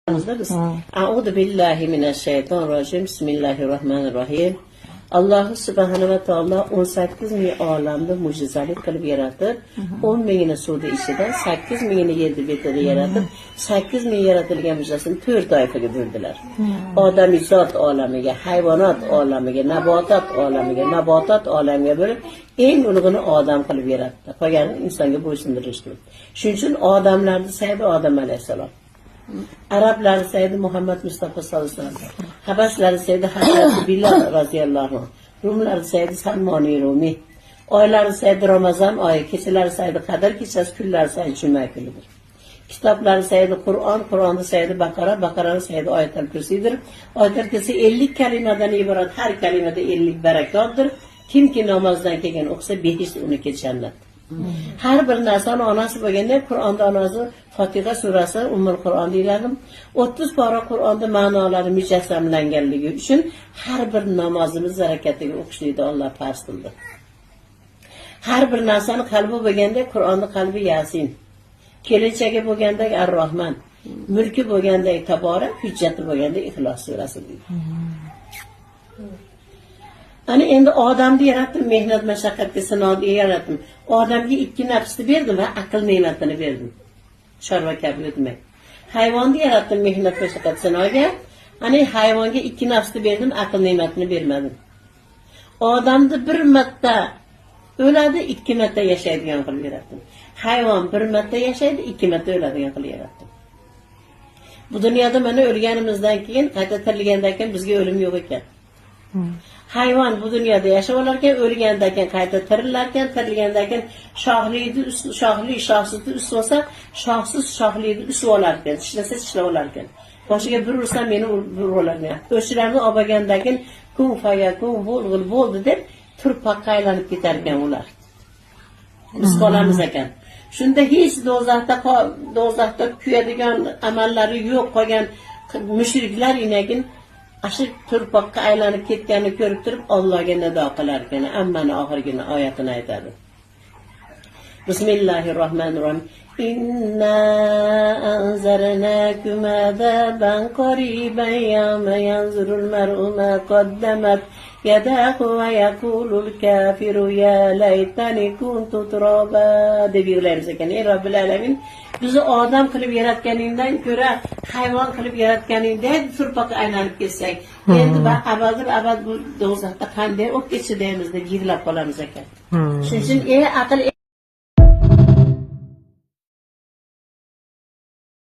Biz. Euzu billahi mineşşeytanirracim. Bismillahirrahmanirrahim. Alloh subhanahu va taolo 18 ming olamni mo'jizali qilib yaratib, 10 mingini suvni ichida, 8 mingini yer betida yaratib, 8 ming yaratilgan mo'jizasini 4 toifaga bo'ldilar. Odamizot olamiga, hayvonot olamiga, nabotot olamiga, nabotot olamiga bo'lib, eng ulug'ini odam qilib yaratdi. Qolganini insonga bo'ysundirishdi. Shuning uchun odamlarni saydi Odam alayhissalom. Arablar saydi Muhammad Mustafa sallallohu alayhi vasallam. Habashlar saydi Hazrati Bilal roziyallohu anhu. Rumlar saydi Salmoniy Rumiy. Oylar saydi Ramazon oyi, kechalar saydi Qadr kechasi, kunlar saydi Juma kunidir. Kitoblar saydi Qur'on, Qur'onni saydi Baqara, Baqarani saydi Oyatul Kursidir. Oyatul Kursi 50 kalimadan iborat, har kalimada 50 barakotdir. Kimki namozdan keyin o'qisa, behisht uniki jannat. Har bir narsani onasi bo'lganda, Qur'onda onasi Fotiha surasi Ummul Qur'on deyiladi. 30 pora Qur'onda ma'nolari mujassamlanganligi uchun har bir namozimiz barakatiga o'qishlikni Alloh farz qildi. Har bir narsani qalbi bo'lganda, Qur'onni qalbi Yasin. Kelinchagi bo'lganda Ar-Rohman, mulki bo'lganda Taborak, hujjati bo'lganda Ixlos surasi deydi. Ana endi odamni yaratdim, mehnat mashaqqatga sinovga yaratdim. Odamga ikki nafsni berdim va aql ne'matini berdim. Chorva kabi o'tmay. Hayvonni yaratdim mehnat mashaqqat sinovga. Ana hayvonga ikki nafsni berdim, aql ne'matini bermadim. Odamni bir marta o'ladi, ikki marta yashaydigan qilib yaratdim. Hayvon bir marta yashaydi, ikki marta o'ladigan qilib yaratdim. Bu dunyoda mana o'lganimizdan keyin qayta tirilgandan keyin bizga o'lim yo'q ekan. Hayvon bu dunyoda yashab olar ekan, o'lgandan keyin qayta tirilar ekan, tirilgandan keyin shoxlikni shoxli shoxsizni usib olsa, shoxsiz shoxlikni usib olar ekan, tishlasa tishlab olar ekan. Boshiga bir ursa meni urib olar ekan. O'shalarni olib olgandan keyin kun fayakun bo'lg'il bo'ldi deb turpoqqa aylanib ketar ekan ular. Biz qolamiz ekan. Shunda hech do'zaxda kuyadigan amallari yo'q qolgan mushriklar inagin ashu turpoqqa aylanib ketganini ko'rib turib Allohga nido qilar ekan. Ammani oxirgina oyatini aytadi. Bismillahirrohmanirrohim. Inna anzarnakum azaban qariban yawma yanzurul mar'u ma qaddamat yadahu va yaqulul kafiru ya laytani kuntu turaba deb yig'laymiz ekan. Ey Robbil alamin, bizni odam qilib yaratganingdan ko'ra hayvon qilib yaratganingda turpoqqa aylanib ketsak, endi abadul abad bu do'zaxda qanday o'tga chidaymiz deb yig'lab qolamiz ekan. Shuning uchun ey aql